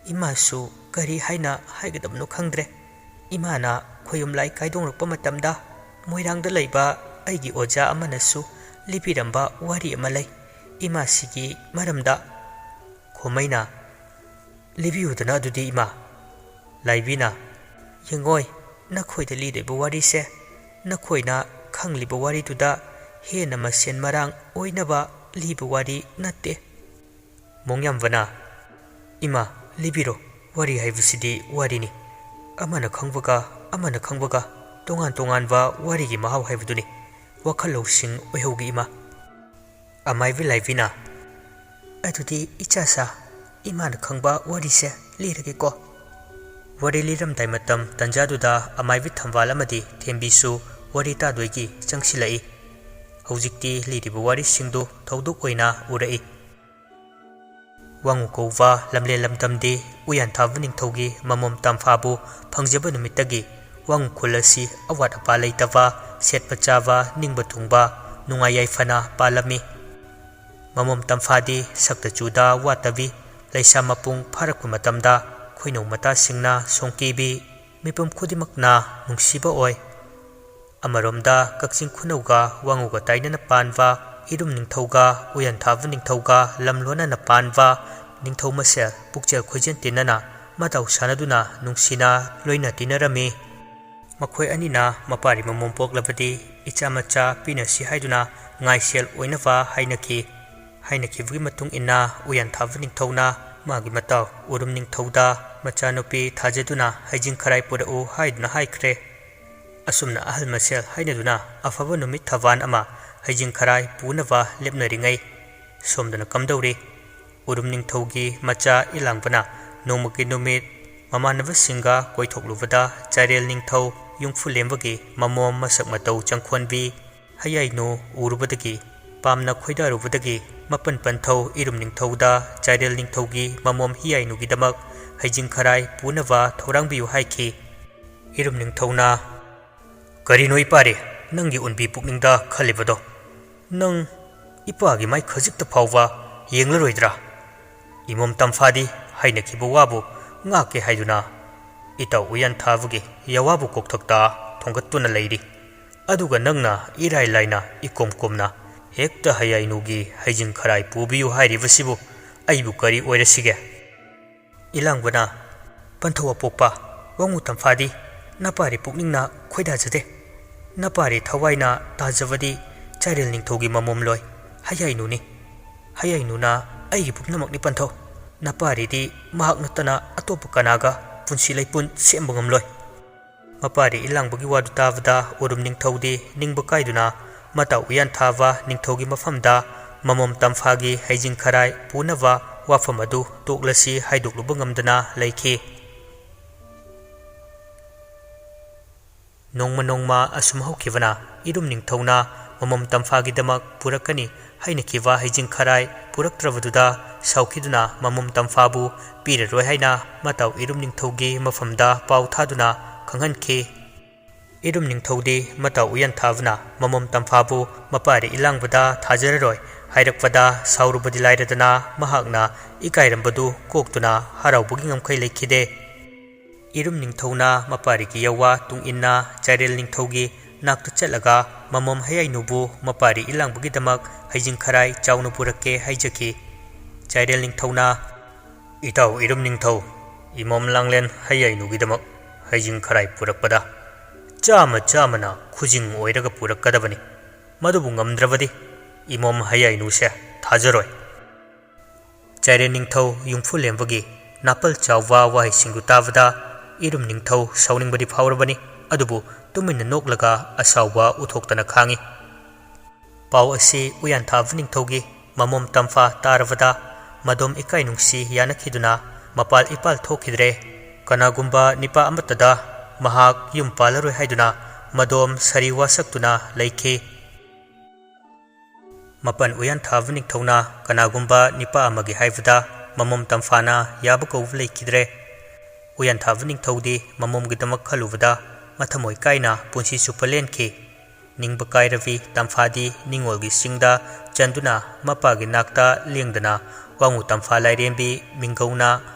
ꯏꯃꯥꯁꯨ ꯀꯔꯤ ꯍꯥꯏꯅ ꯍꯥꯏꯒꯗꯕꯅꯣ ꯈꯪꯗ꯭ꯔꯦ꯫ ꯏꯃꯥꯅ ꯈꯣꯌꯨꯝ ꯂꯥꯏ ꯀꯥꯏꯗꯣꯡꯂꯛꯄ ꯃꯇꯝꯗ ꯃꯣꯏꯔꯥꯡꯗ ꯂꯩꯕ ꯑꯩꯒꯤ ꯑꯣꯖꯥ ꯑꯃꯅꯁꯨ ꯂꯤꯕꯤꯔꯝꯕ ꯋꯥꯔꯤ ꯑꯃ ꯂꯩ ꯏꯃꯥꯁꯤꯒꯤ ꯃꯔꯝꯗ꯫" ꯈꯣꯃꯩꯅ, "ꯂꯤꯕꯤꯌꯨꯗꯅ ꯑꯗꯨꯗꯤ ꯏꯃꯥ꯫" ꯂꯥꯏꯕꯤꯅ, "ꯌꯦꯡꯉꯣꯏ, ꯅꯈꯣꯏꯗ ꯂꯤꯗꯣꯏꯕ ꯋꯥꯔꯤꯁꯦ ꯅꯈꯣꯏꯅ ꯈꯪꯂꯤꯕ ꯋꯥꯔꯤꯗꯨꯗ ꯍꯦꯟꯅ ꯃꯁꯦꯟ ꯃꯔꯥꯡ ꯑꯣꯏꯅꯕ ꯂꯤꯕ ꯋꯥꯔꯤ ꯅꯠꯇꯦ꯫ ꯃꯣꯡꯌꯥꯝꯕꯅ, "ꯏꯃꯥ, ꯂꯤꯕꯤꯔꯣ, ꯋꯥꯔꯤ ꯍꯥꯏꯕꯁꯤꯗꯤ ꯋꯥꯔꯤꯅꯤ꯫ ꯑꯃꯅ ꯈꯪꯕꯒ ꯑꯃꯅ ꯈꯪꯕꯒ ꯇꯣꯉꯥꯟ ꯇꯣꯉꯥꯟꯕ ꯋꯥꯔꯤꯒꯤ ꯃꯍꯥꯎ ꯍꯥꯏꯕꯗꯨꯅꯤ꯫ ꯋꯥꯈꯜ ꯂꯧꯁꯤꯡ ꯑꯣꯏꯍꯧꯒꯦ, ꯏꯃꯥ꯫" ꯑꯃꯥꯏꯕꯤ ꯂꯥꯏꯕꯤꯅ, "ꯑꯗꯨꯗꯤ ꯏꯆꯥꯁꯥ, ꯏꯃꯥꯅ ꯈꯪꯕ ꯋꯥꯔꯤꯁꯦ ꯂꯤꯔꯒꯦꯀꯣ꯫" ꯋꯥꯔꯤ ꯂꯤꯔꯝꯗꯥꯏ ꯃꯇꯝ ꯇꯟꯖꯥꯗꯨꯗ ꯑꯃꯥꯏꯕꯤ ꯊꯝꯕꯥꯜ ꯑꯃꯗꯤ ꯊꯦꯝꯕꯤꯁꯨ ꯋꯥꯔꯤ ꯇꯥꯗꯣꯏꯒꯤ ꯆꯪꯁꯤꯜꯂꯛꯏ꯫ ꯍꯧꯖꯤꯛꯇꯤ ꯂꯤꯔꯤꯕ ꯋꯥꯔꯤꯁꯤꯡꯗꯨ ꯊꯧꯗꯣꯛ ꯑꯣꯏꯅ ꯎꯔꯛꯏ꯫ ꯋꯥꯉꯨ ꯀꯧꯕ ꯂꯝꯂꯦꯟ ꯂꯝꯗꯝꯗꯤ ꯎꯌꯥꯟꯊꯥꯕ ꯅꯤꯡꯊꯧꯒꯤ ꯃꯃꯣꯝ ꯇꯝꯐꯥꯕꯨ ꯐꯪꯖꯕ ꯅꯨꯃꯤꯠꯇꯒꯤ ꯋꯥꯉꯨ ꯈꯨꯜ ꯑꯁꯤ ꯑꯋꯥꯠ ꯑꯄꯥ ꯂꯩꯇꯕ, ꯁꯦꯠꯄ ꯆꯥꯕ, ꯅꯤꯡꯕ ꯊꯨꯡꯕ, ꯅꯨꯡꯉꯥꯏ ꯌꯥꯏꯐꯅ ꯄꯥꯜꯂꯝꯃꯤ꯫ ꯃꯃꯣꯝ ꯇꯝꯐꯥꯗꯤ ꯁꯛꯇ ꯆꯨꯗ ꯋꯥꯠꯇꯕꯤ, ꯂꯩꯁꯥ ꯃꯄꯨꯡ ꯐꯥꯔꯛꯄ ꯃꯇꯝꯗ ꯈꯣꯏꯅꯧ ꯃꯇꯥꯁꯤꯡꯅ ꯁꯣꯡꯀꯤꯕꯤ, ꯃꯤꯄꯨꯝ ꯈꯨꯗꯤꯡꯃꯛꯅ ꯅꯨꯡꯁꯤꯕ ꯑꯣꯏ꯫ ꯑꯃꯔꯣꯝꯗ ꯀꯛꯆꯤꯡ ꯈꯨꯅꯧꯒ ꯋꯥꯉꯨꯒ ꯇꯥꯏꯅꯅ ꯄꯥꯟꯕ ꯏꯔꯨꯝ ꯅꯤꯡꯊꯧꯒ ꯎꯌꯥꯟꯊꯥꯕ ꯅꯤꯡꯊꯧꯒ ꯂꯝ ꯂꯣꯟꯅꯅ ꯄꯥꯟꯕ ꯅꯤꯡꯊꯧ ꯃꯁꯦꯜ ꯄꯨꯛꯆꯦꯜ ꯈꯣꯏꯖꯦꯜ ꯇꯤꯟꯅꯅ ꯃꯇꯧ ꯁꯥꯟꯅꯗꯨꯅ ꯅꯨꯡꯁꯤꯅ ꯂꯣꯏꯅ ꯇꯤꯟꯅꯔꯝꯃꯤ꯫ ꯃꯈꯣꯏ ꯑꯅꯤꯅ ꯃꯄꯥꯔꯤ ꯃꯃꯣꯝ ꯄꯣꯛꯂꯕꯗꯤ ꯏꯆꯥ ꯃꯆꯥ ꯄꯤꯅꯁꯤ ꯍꯥꯏꯗꯨꯅ ꯉꯥꯏꯁꯦꯜ ꯑꯣꯏꯅꯕ ꯍꯥꯏꯅꯈꯤ꯫ ꯍꯥꯏꯅꯈꯤꯕꯒꯤ ꯃꯇꯨꯡ ꯏꯟꯅ ꯎꯌꯥꯟꯊꯥꯕ ꯅꯤꯡꯊꯧꯅ ꯃꯥꯒꯤ ꯃꯇꯥꯎ ꯎꯔꯨꯝ ꯅꯤꯡꯊꯧꯗ ꯃꯆꯥꯅꯨꯄꯤ ꯊꯥꯖꯗꯨꯅ ꯍꯩꯖꯤꯡ ꯈꯔꯥꯏ ꯄꯨꯔꯛꯎ ꯍꯥꯏꯗꯨꯅ ꯍꯥꯏꯈ꯭ꯔꯦ꯫ ꯑꯁꯨꯝꯅ ꯑꯍꯜ ꯃꯁꯦꯜ ꯍꯥꯏꯅꯗꯨꯅ ꯑꯐꯕ ꯅꯨꯃꯤꯠ ꯊꯧꯋꯥꯟ ꯑꯃ ꯍꯩꯖꯤꯡ ꯈꯔꯥꯏ ꯄꯨꯅꯕ ꯂꯦꯞꯅꯔꯤꯉꯩ ꯁꯣꯝꯗꯅ ꯀꯝꯗꯧꯔꯤ? ꯎꯔꯨꯝ ꯅꯤꯡꯊꯧꯒꯤ ꯃꯆꯥ ꯏꯂꯥꯡꯕꯅ ꯅꯣꯡꯃꯒꯤ ꯅꯨꯃꯤꯠ ꯃꯃꯥꯟꯅꯕꯁꯤꯡꯒ ꯀꯣꯏꯊꯣꯛꯂꯨꯕꯗ ꯆꯥꯏꯔꯦꯜ ꯅꯤꯡꯊꯧ ꯌꯨꯝꯐꯨꯂꯦꯝꯕꯒꯤ ꯃꯃꯣꯝ ꯃꯁꯛ ꯃꯇꯧ ꯆꯪꯈꯣꯟꯕꯤ ꯍꯌꯥꯏꯅꯨ ꯎꯔꯨꯕꯗꯒꯤ, ꯄꯥꯝꯅ ꯈꯣꯏꯗꯥꯔꯨꯕꯗꯒꯤ ꯃꯄꯟ ꯄꯟꯊꯧ ꯏꯔꯨꯝ ꯅꯤꯡꯊꯧꯗ ꯆꯥꯏꯔꯦꯜ ꯅꯤꯡꯊꯧꯒꯤ ꯃꯃꯣꯝ ꯍꯤꯌꯥꯏꯅꯨꯒꯤꯗꯃꯛ ꯍꯩꯖꯤꯡ ꯈꯔꯥꯏ ꯄꯨꯅꯕ ꯊꯧꯔꯥꯡꯕꯤꯌꯨ ꯍꯥꯏꯈꯤ꯫ ꯏꯔꯨꯝ ꯅꯤꯡꯊꯧꯅ, "ꯀꯔꯤꯅꯣ ꯏꯄꯥꯔꯦ, ꯅꯪꯒꯤ ꯎꯟꯕꯤ ꯄꯨꯛꯅꯤꯡꯗ ꯈꯜꯂꯤꯕꯗꯣ? ꯅꯪ ꯏꯄꯥꯒꯤ ꯃꯥꯏ ꯈꯖꯤꯛꯇ ꯐꯥꯎꯕ ꯌꯦꯡꯂꯔꯣꯏꯗ꯭ꯔꯥ? ꯏꯃꯣꯝ ꯇꯝꯐꯥꯗꯤ ꯍꯥꯏꯅꯈꯤꯕ ꯋꯥꯕꯨ ꯉꯥꯛꯀꯦ ꯍꯥꯏꯗꯨꯅ ꯏꯇꯥꯎ ꯎꯌꯥꯟꯊꯥꯕꯒꯤ ꯌꯥꯋꯥꯕꯨ ꯀꯣꯛꯊꯛꯇ ꯊꯣꯡꯒꯠꯇꯨꯅ ꯂꯩꯔꯤ꯫ ꯑꯗꯨꯒ ꯅꯪꯅ ꯏꯔꯥꯏ ꯂꯥꯏꯅ ꯏꯀꯣꯝ ꯀꯣꯝꯅ ꯍꯦꯛꯇ ꯍꯌꯥꯏꯅꯨꯒꯤ ꯍꯩꯖꯤꯡ ꯈꯔꯥꯏ ꯄꯨꯕꯤꯌꯨ ꯍꯥꯏꯔꯤꯕꯁꯤꯕꯨ ꯑꯩꯕꯨ ꯀꯔꯤ ꯑꯣꯏꯔꯁꯤꯒꯦ?" ꯏꯂꯥꯡꯕꯅ, "ꯄꯟꯊꯧ ꯑꯄꯣꯛꯄ, ꯋꯥꯉꯨ ꯇꯝꯐꯥꯗꯤ ꯅꯄꯥꯔꯤ ꯄꯨꯛꯅꯤꯡꯅ ꯈꯣꯏꯗꯥꯖꯗꯦ꯫ "ꯅꯄꯥꯔꯤ ꯊꯋꯥꯏꯅ ꯇꯥꯖꯕꯗꯤ ꯆꯥꯏꯔꯦꯜ ꯅꯤꯡꯊꯧꯒꯤ ꯃꯃꯣꯝꯂꯣꯏ ꯍꯌꯥꯏꯅꯨꯅꯤ꯫ ꯍꯌꯥꯏꯅꯨꯅ ꯑꯩꯒꯤ ꯄꯨꯝꯅꯃꯛꯅꯤ ꯄꯟꯊꯧ꯫ ꯅꯄꯥꯔꯤꯗꯤ ꯃꯍꯥꯛ ꯅꯠꯇꯅ ꯑꯇꯣꯞꯄ ꯀꯅꯥꯒ ꯄꯨꯟꯁꯤ ꯂꯩꯄꯨꯟ ꯁꯦꯝꯕ ꯉꯝꯂꯣꯏ"꯫ ꯃꯄꯥꯔꯤ ꯏꯂꯥꯡꯕꯒꯤ ꯋꯥꯗꯨ ꯇꯥꯕꯗ ꯎꯔꯨꯝ ꯅꯤꯡꯊꯧꯗꯤ ꯅꯤꯡꯕ ꯀꯥꯏꯗꯨꯅ ꯃꯇꯥꯎ ꯎꯌꯥꯟꯊꯥꯕ ꯅꯤꯡꯊꯧꯒꯤ ꯃꯐꯝꯗ ꯃꯃꯣꯝ ꯇꯝꯐꯥꯒꯤ ꯍꯩꯖꯤꯡ ꯈꯔꯥꯏ ꯄꯨꯅꯕ ꯋꯥꯐꯝ ꯑꯗꯨ ꯇꯣꯛꯂꯁꯤ ꯍꯥꯏꯗꯣꯛꯂꯨꯕ ꯉꯝꯗꯅ ꯂꯩꯈꯤ꯫ ꯅꯣꯡꯃ ꯅꯣꯡꯃ ꯑꯁꯨꯝ ꯍꯧꯈꯤꯕꯅ ꯏꯔꯨꯝ ꯅꯤꯡꯊꯧꯅ ꯃꯃꯣꯝ ꯇꯝꯐꯥꯒꯤꯗꯃꯛ ꯄꯨꯔꯛꯀꯅꯤ ꯍꯥꯏꯅꯈꯤꯕ ꯍꯩꯖꯤꯡ ꯈꯔꯥꯏ ꯄꯨꯔꯛꯇ꯭ꯔꯕꯗꯨꯗ ꯁꯥꯎꯈꯤꯗꯨꯅ ꯃꯃꯣꯝ ꯇꯝꯐꯥꯕꯨ ꯄꯤꯔꯔꯣꯏ ꯍꯥꯏꯅ ꯃꯇꯥꯎ ꯏꯔꯨꯝ ꯅꯤꯡꯊꯧꯒꯤ ꯃꯐꯝꯗ ꯄꯥꯎ ꯊꯥꯗꯨꯅ ꯈꯪꯍꯟꯈꯤ꯫ ꯏꯔꯨꯝ ꯅꯤꯡꯊꯧꯗꯤ ꯃꯇꯥꯎ ꯎꯌꯥꯟꯊꯥꯕꯅ ꯃꯃꯣꯝ ꯇꯝꯐꯥꯕꯨ ꯃꯄꯥꯔꯤ ꯏꯂꯥꯡꯕꯗ ꯊꯥꯖꯔꯔꯣꯏ ꯍꯥꯏꯔꯛꯄꯗ ꯁꯥꯎꯔꯨꯕꯗꯤ ꯂꯥꯏꯔꯗꯅ ꯃꯍꯥꯛꯅ ꯏꯀꯥꯏꯔꯝꯕꯗꯨ ꯀꯣꯛꯇꯨꯅ ꯍꯔꯥꯎꯕꯒꯤ ꯉꯝꯈꯩ ꯂꯩꯈꯤꯗꯦ꯫ ꯏꯔꯨꯝ ꯅꯤꯡꯊꯧꯅ ꯃꯄꯥꯔꯤꯒꯤ ꯌꯋꯥ ꯇꯨꯡ ꯏꯟꯅ ꯆꯥꯏꯔꯦꯜ ꯅꯤꯡꯊꯧꯒꯤ ꯅꯥꯛꯇ ꯆꯠꯂꯒ ꯃꯃꯣꯝ ꯍꯌꯥꯏꯅꯨꯕꯨ ꯃꯄꯥꯔꯤ ꯏꯂꯥꯡꯕꯒꯤꯗꯃꯛ ꯍꯩꯖꯤꯡ ꯈꯔꯥꯏ ꯆꯥꯎꯅ ꯄꯨꯔꯛꯀꯦ ꯍꯥꯏꯖꯈꯤ꯫ ꯆꯥꯏꯔꯦꯜ ꯅꯤꯡꯊꯧꯅ, "ꯏꯇꯥꯎ ꯏꯔꯨꯝ ꯅꯤꯡꯊꯧ, ꯏꯃꯣꯝ ꯂꯥꯡꯂꯦꯟ ꯍꯌꯥꯏꯅꯨꯒꯤꯗꯃꯛ ꯍꯩꯖꯤꯡ ꯈꯔꯥꯏ ꯄꯨꯔꯛꯄꯗ ꯆꯥꯝꯃ ꯆꯥꯝꯃꯅ ꯈꯨꯖꯤꯡ ꯑꯣꯏꯔꯒ ꯄꯨꯔꯛꯀꯗꯕꯅꯤ꯫ ꯃꯗꯨꯕꯨ ꯉꯝꯗ꯭ꯔꯕꯗꯤ ꯏꯃꯣꯝ ꯍꯌꯥꯏꯅꯨꯁꯦ ꯊꯥꯖꯔꯣꯏ"꯫ ꯆꯥꯏꯔꯦꯟ ꯅꯤꯡꯊꯧ ꯌꯨꯝꯐꯨꯂꯦꯝꯕꯒꯤ ꯅꯥꯄꯜ ꯆꯥꯎꯕ ꯋꯥꯍꯩꯁꯤꯡꯗꯨ ꯇꯥꯕꯗ ꯏꯔꯨꯝ ꯅꯤꯡꯊꯧ ꯁꯥꯎꯅꯤꯡꯕꯗꯤ ꯐꯥꯎꯔꯕꯅꯤ, ꯑꯗꯨꯕꯨ ꯇꯨꯃꯤꯟꯅ ꯅꯣꯛꯂꯒ ꯑꯁꯥꯎꯕ ꯎꯠꯊꯣꯛꯇꯅ ꯈꯥꯡꯉꯤ꯫ ꯄꯥꯎ ꯑꯁꯤ ꯎꯌꯥꯟꯊꯥꯕ ꯅꯤꯡꯊꯧꯒꯤ ꯃꯃꯣꯝ ꯇꯝꯐꯥ ꯇꯥꯔꯕꯗ ꯃꯗꯣꯝ ꯏꯀꯥꯏ ꯅꯨꯡꯁꯤ ꯌꯥꯅꯈꯤꯗꯨꯅ ꯃꯄꯥꯜ ꯏꯄꯥꯜ ꯊꯣꯛꯈꯤꯗ꯭ꯔꯦ꯫ ꯀꯅꯥꯒꯨꯝꯕ ꯅꯤꯄꯥ ꯑꯃꯠꯇꯗ ꯃꯍꯥꯛ ꯌꯨꯝ ꯄꯥꯜꯂꯔꯣꯏ ꯍꯥꯏꯗꯨꯅ ꯃꯗꯣꯝ ꯁꯥꯔꯤ ꯋꯥꯁꯛꯇꯨꯅ ꯂꯩꯈꯤ꯫ ꯃꯄꯟ ꯎꯌꯥꯟꯊꯥꯕ ꯅꯤꯡꯊꯧꯅ ꯀꯅꯥꯒꯨꯝꯕ ꯅꯤꯄꯥ ꯑꯃꯒꯤ ꯍꯥꯏꯕꯗ ꯃꯃꯣꯝ ꯇꯝꯐꯥꯅ ꯌꯥꯕ ꯀꯧꯕ ꯂꯩꯈꯤꯗ꯭ꯔꯦ꯫ ꯎꯌꯥꯟꯊꯥꯕ ꯅꯤꯡꯊꯧꯗꯤ ꯃꯃꯣꯝꯒꯤꯗꯃꯛ ꯈꯜꯂꯨꯕꯗ ꯃꯊꯃꯣꯏ ꯀꯥꯏꯅ ꯄꯨꯟꯁꯤ ꯆꯨꯞꯄ ꯂꯦꯟꯈꯤ꯫ ꯅꯤꯡꯕ ꯀꯥꯏꯔꯕꯤ ꯇꯝꯐꯥꯗꯤ ꯅꯤꯡꯉꯣꯜꯒꯤ ꯆꯤꯡꯗ ꯆꯟꯗꯨꯅ ꯃꯄꯥꯒꯤ ꯅꯥꯛꯇ ꯂꯦꯡꯗꯅ ꯋꯥꯉꯨ ꯇꯝꯐꯥ ꯂꯥꯏꯔꯦꯝꯕꯤ ꯃꯤꯡꯒꯧꯅ